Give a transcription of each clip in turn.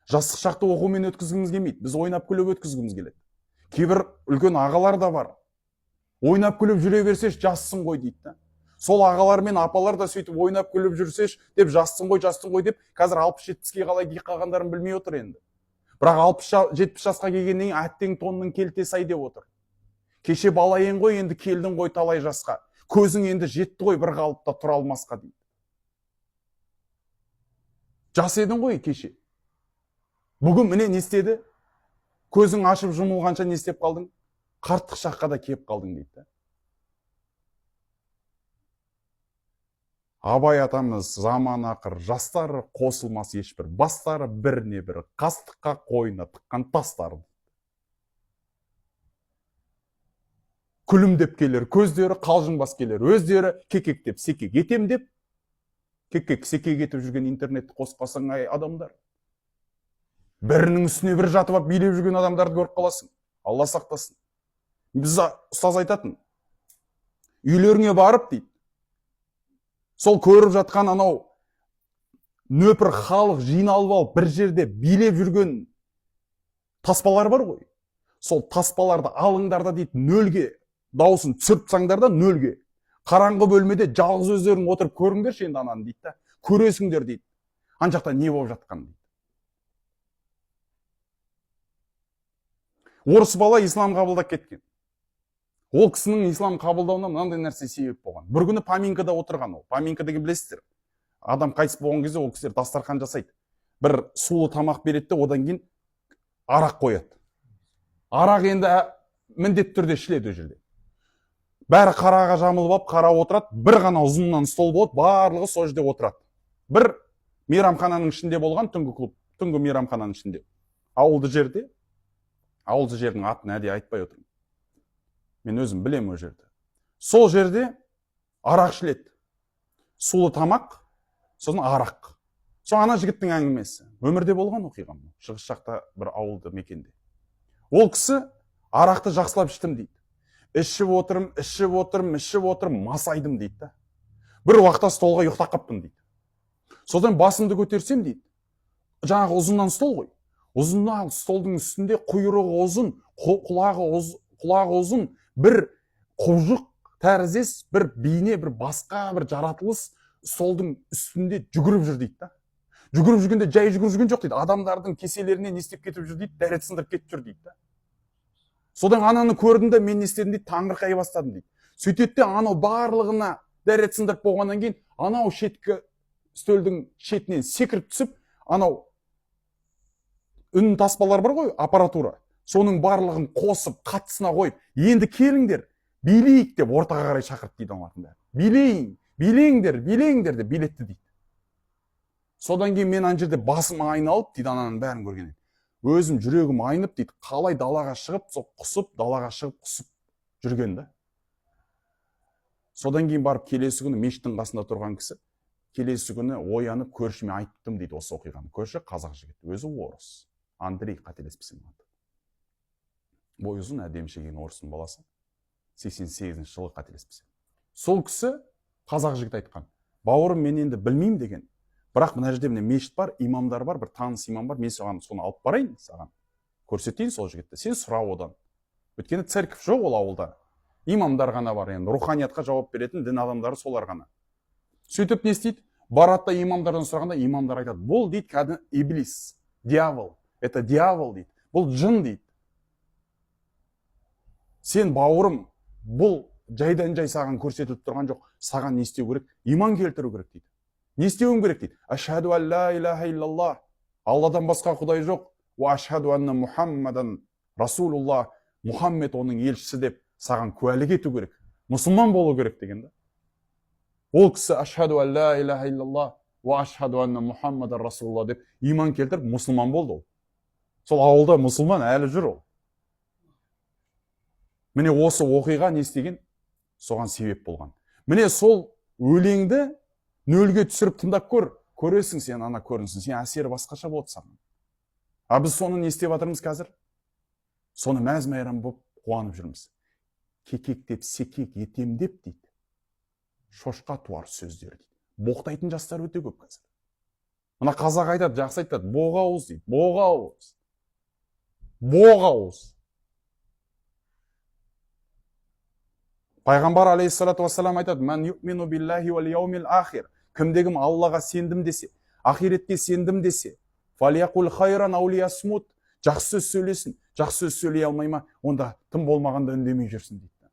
Жастық шақты оқумен өткізгіміз келмейді, біз ойнап күліп өткізгіміз келеді. Кейбір үлкен ағалар да бар, ойнап күліп жүре берсеші, жассың ғой дейді да. Сол ағалар мен апалар да сөйтіп ойнап күліп жүрсеші деп, жассың ғой, жассың ғой деп, қазір 60-70-ке қалай келіп қалғандарын білмей отыр енді. Бірақ 60-70 жасқа келгеннен кейін әттең тонның келтесі ай деп отыр. Кеше бала ең ғой, енді келдің ғой талай жасқа, көзің енді жетті ғой бір қалыпта тұра алмасқа дейді. Жас едің ғой кеше, бүгін міне не істеді? Көзің ашып жұмылғанша не істеп қалдың? Қарттық шаққа да келіп қалдың дейді да. Абай атамыз заман ақыр, жастары қосылмас ешбір, бастары біріне бірі қастыққа қойына тыққан тастары. Күлімдеп келер көздері, қалжыңбас келер өздері, кекектеп секек етем деп, кекек секек етіп жүрген интернетті қосып қалсаң, ай адамдар. Бірінің үстіне бір жатып алып билеп жүрген адамдарды көріп қаласың. Алла сақтасын. Біз ұстаз айтатын, үйлеріңе барып дейді, сол көріп жатқан анау нөпір халық жиналып алып бір жерде билеп жүрген таспалар бар ғой. Сол таспаларды алыңдар да дейді, нөлге дауысын түсіріп тастаңдар да, нөлге. Қараңғы бөлмеде жалғыз өздерің отырып көріңдерші енді ананы дейді да. Көресіңдер дейді, ана жақта не болып жатқанын дейді. Орыс бала ислам қабылдап кеткен. Ол кісінің ислам қабылдауына мынандай нәрсе себеп болған. Бір күні поминкада отырған ол. Поминка деген білесіздер. Адам қайтыс болған кезде ол кісілер дастархан жасайды. Бір сулы тамақ береді де, одан кейін арақ қояды. Арақ енді міндетті түрде ішіледі ол жерде. Бәрі қараға жамылып алып, қарап отырады. Бір ғана ұзыннан стол болады, барлығы сол жерде отырады. Бір мейрамхананың ішінде болған түнгі клуб, түнгі мейрамхананың ішінде. Ауылды жерде, ауылды жердің атын әдейі айтпай отырмын. Мен өзім білемін ол жерді. Сол жерде арақ ішіледі. Сулы тамақ, сосын арақ. Сол ана жігіттің әңгімесі. Өмірде болған оқиға бұл. Шығыс жақта бір ауылды мекенде. Ол кісі арақты жақсылап іштім дейді. Ішіп отырым, ішіп отырым, ішіп отырым, масайдым дейді да. Бір уақытта столға ұйықтап қаппын дейді. Содан басымды көтерсем дейді. Жаңағы ұзыннан стол ғой. Ұзыннан столдың үстінде құйрығы ұзын, құлағы ұзын бір құбыжық тәріздес бір бейне, бір басқа бір жаратылыс столдың үстінде жүгіріп жүр дейді да. Жүгіріп жүргенде жай жүгіріп жүрген жоқ дейді. Адамдардың кеселеріне не істеп кетіп жүр дейді, дәрет сындырып кетіп жүр дейді да. Содан ананы көрдім де, мен не істедім дейді, таңырқай бастадым дейді. Сөйтеді де, анау барлығына дәрет сындырып болғаннан кейін анау шеткі үстелдің шетінен секіріп түсіп, анау үн таспалар бар ғой, аппаратура, соның барлығын қосып қаттысына қойып, енді келіңдер, билейік деп ортаға қарай шақырды дейді аналардың бәрін. Билейін, билеңдер, билеңдер деп билетті дейді. Содан кейін мен ана жерде басым айналып дейді, ананың бәрін көргеннен. Өзім жүрегім айнып дейді, қалай далаға шығып, сол құсып, далаға шығып құсып жүрген да. Содан кейін барып келесі күні мешіттің қасында тұрған кісі, келесі күні оянып көршіме айттым дейді осы оқиғаны. Көрші қазақ жігіт, өзі орыс. Андрей, қателеспесем аты. Бойы ұзын, әдемі шеген орыстың баласы. 88 жылы қателеспесем. Сол кісі қазақ жігіт айтқан. Бауырым, мен енді білмеймін деген. Бірақ мына жерде міне мешіт бар, имамдар бар, бір таныс имам бар. Мен саған соны алып барайын, саған көрсетейін сол жігітті. Сен сұра одан. Өйткені церковь жоқ ол ауылда. Имамдар ғана бар енді, руханиятқа жауап беретін дін адамдары солар ғана. Сөйтіп не істейді? Барады да имамдардан сұрағанда имамдар айтады: бұл дейді кәдімгі иблис, дьявол. Это дьявол дейді. Бұл жын дейді. Сен бауырым, бұл жайдан жай саған көрсетіліп тұрған жоқ. Саған не істеу керек? Иман келтіру керек дейді. Не істеуім керек дейді? Ашхаду ан ла илаха иллаллах. Алладан басқа құдай жоқ. Уа ашхаду анна Мухаммадан Расулуллах. Мұхаммед оның елшісі деп саған куәлік ету керек. Мұсылман болу керек деген да. Ол кісі ашхаду ан ла илаха иллаллах уа ашхаду анна Мухаммадан Расулуллах деп иман келтіріп мұсылман болды ол. Сол ауылда мұсылман әлі жүр ол. Міне осы оқиға не істеген? Соған себеп болған. Міне сол өлеңді нөлге түсіріп тыңдап көр, көресің сен ана көрінісін, сен әсері басқаша болады саған. А біз соны не істеп жатырмыз қазір? Соны мәз мейрам болып қуанып жүрміз. Кекектеп секек етем деп дейді. Шошқа туар сөздер дейді. Боқтайтын жастар өте көп қазір. Мына қазақ айтады, жақсы айтады, боғауыз дейді, боғауыз. Боғауыз. Пайғамбар алейхиссалату уассалам айтады, «Мән юъмину биллахи уал яумил ахир». Кімде кім Аллаға сендім десе, ақиретке сендім десе, фалияқул хайран ау лиясмут. Жақсы сөз сөйлесін, жақсы сөз сөйлей алмай ма, онда тым болмағанда үндемей жүрсін дейді.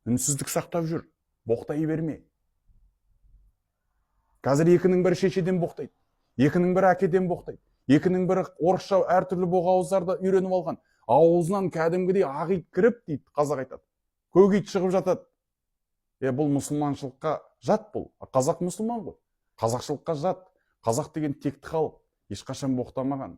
Үнсіздік сақтап жүр, боқтай берме. Қазір екінің бірі шешеден боқтайды, екінің бірі әкеден боқтайды, екінің бірі орысша әртүрлі боғауыздарды үйреніп алған. Аузынан кәдімгідей ақ ит кіріп дейді, қазақ айтады, көк ит шығып жатады. Бұл мұсылманшылыққа жат бұл. Қазақ мұсылман ғой. Қазақшылыққа жат. Қазақ деген текті халық, ешқашан боқтамаған.